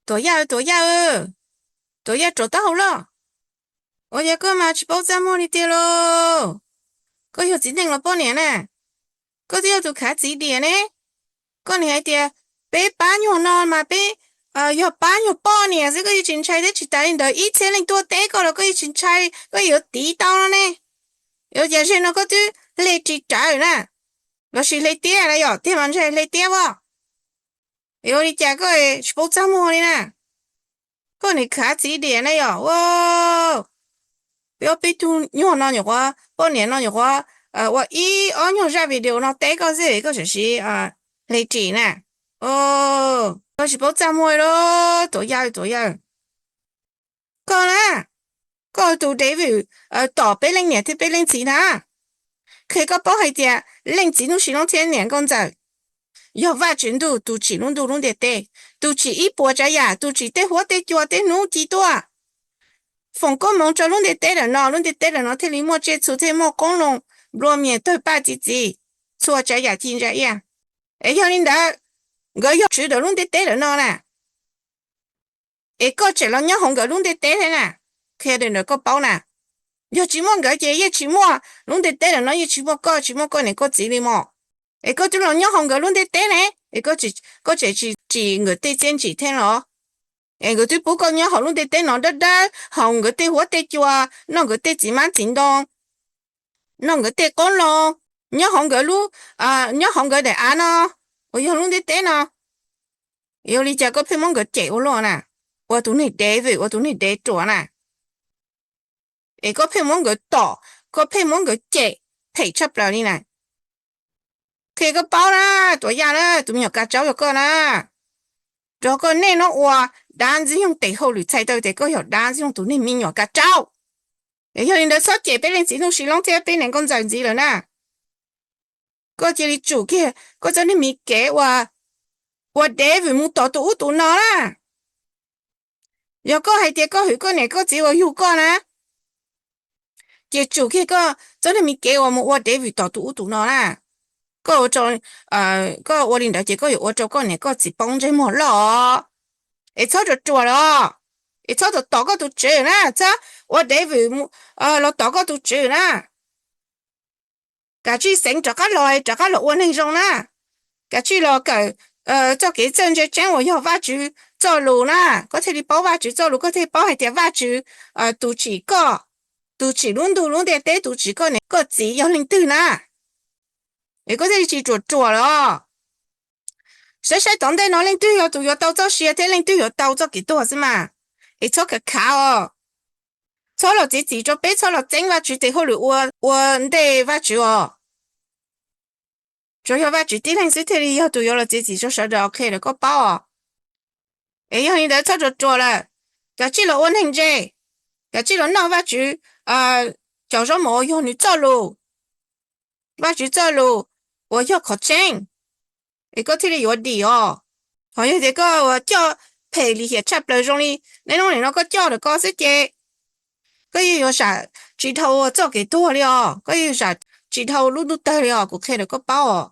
Tuam Yaj, Tuam Yaj, Tuam Yaj ruam taub hau loj. Ua cas koj mas tsis paub txaj muag li tiag lauj? Koj yog txiv neej los poj niam na? Koj twb yog tus khav txiv diam ne. Koj nim hais tias peb pab nyuag no mas peb yog pab nyuag poj niam xwb, koj yeej tsis ntshai thiab. Tsis tas li ntawd ib txhiab leej tuaj teb koj los koj yeej tsis ntshai, koj yuav tiv tau no ne. Ua cas ze no koj twb hle ris rawv na, lossis hle tiab na? Yog tiag mas ntshai hle tiab as. Ua li cas koj tsis paub txaj muag li na? Koj nim khav txiv diam na yom. Peb ob peb tug nyuag no nyuam qhuav, poj niam no nyuam qhuav ua ib ob nyuag zaj video no teb koj xwb koj tseem siv hle ris na. Koj tsis paub txaj muag li, Tuam Yaj, Tuam Yaj. Koj na, koj tus David tom peb leej niam thiab peb leej txiv na. Qhia koj paub hais tias Leej Txiv Ntuj Sis Loob thiab Niam Nkauj Ntxawm yog Vajtswv ntuj tus tsim lub ntuj lub ntiaj teb, tus tsim ib puas tsav yam, tus tsim tej huab tej cua tej hnub ci tuaj, foom koob hmoov rau lub ntiaj teb ntawm no, lub ntiaj teb ntawm no thiaj li muaj tsiaj txhu, thiaj muaj qoob loo, nplua mias tawg paj txi txiv, txhua tsav yam ci ntsa iaj. Es yog li ntawd, nkawd yog tswv ntawm lub ntiaj teb ntawm no na. Es koj tseem los nyob hauv nkawd lub ntiaj teb thiab na. Qhia li ntawd koj paub na. Yog tsis muaj nkawd ces yeej tsis muaj lub ntiaj teb ntawm no, yeej tsis muaj koj, tsis muaj koj niam koj txiv li mog. Es koj twb los nyob hauv nkawd lub ntiaj teb ne, es koj tseem tsis tsim nkawd tej txiaj ntsim thiab los? Es nkawd twb pub koj nyob hauv lub ntiaj teb no dawb dawb, haus nkawd tej huab tej cua, noj nkawd tej txiv hmab txiv ntoo, noj nkawd tej qoob loo, nyob hauv nkawd lub, nyob hauv nkawd daim av no, uas yog lub ntiaj teb no. Yog li cas koj pheej muab nkawd cem ua luaj na, ua tus neeg dev vwm, ua tus neeg dev ruam na? Es koj pheej muab nkawd tom, koj pheej muab nkawd cem, phem tshaj plaws li na. Qhia koj paub na, Tuam Yaj na, tus me nyuam kav tsaub yog koj na. Rau koj niaj hnub ua dab ntxwg nyoog tes hauj lwm txhais tau tias koj yog dab ntxwg nyoog tus neeg me nyuam kav tsaub. Es yog li ntawd txhob cem peb Leej Txiv Ntuj Sis Loob thiab peb Niam Nkauj Ntxawm ntxiv lawm na. Koj cia li tsum kiag koj txoj niag me kev ua, ua dev vwm mus tom tus ub tus no na. Yog koj hais tias koj hwm koj niam koj txiv uas yug koj na, ces tsum kiag koj txoj niag me kev uas mus ua dev vwm tom tus ub tus no na. Koj ua rau, koj ua li ntawd ces koj yuav ua rau koj niam koj txiv poob ntsej muag loj. Es txhob ruam ruam los, es txhob tom tom koj tus tswv na, txhob ua dev vwm los tom koj tus tswv na. Kav tsij xeev rov qab los, rov qab los ua neeg zoo na. Kav tsij los kawm txoj kev txawj ntse tseeb uas yog Vajtswv txoj lus na. Koj thiaj li paub Vajtswv txoj lus, koj thiaj paub hais tias Vajtswv tus tsim koj, tus tsim lub ntuj lub ntiaj teb, tus tsim koj niam koj txiv yog leej twg na. Es koj thiaj li tsis ruam ruam los. Saib saib tom ntej no leej twg yog tus yuav tau txoj sia thiab leej twg yuav tau txoj kev tuag xwb mas. Es txhob khav khav os. Txhob los txiav txim rau peb, txhob los txeeb Vajtswv tes hauj lwm ua, ua ntej Vajtswv os. Tsuas yog Vajtswv tib leeg xwb thiaj li yog tus yuav los txiav txim rau sawv daws, qhia rau koj paub os. Es yog li ntawd txhob ruam ruam lawm, kav tsij los ua neeg ntse, kav tsij los noj Vajtswv cov zaub mov uas yog nws txoj lus, Vajtswv txoj lus uas yog qhov tseeb, es koj thiaj li yuav dim os. Ho yog tias koj ua coj phem lim hiam tshaj plaws zoo li niaj hnub nim no koj coj ntawm ko xwb ces koj yeej yuav zam tsis dhau txoj kev tuag li os, koj yeej zam tsis dhau lub ntuj tawg li os, kuv qhia rau koj paub os.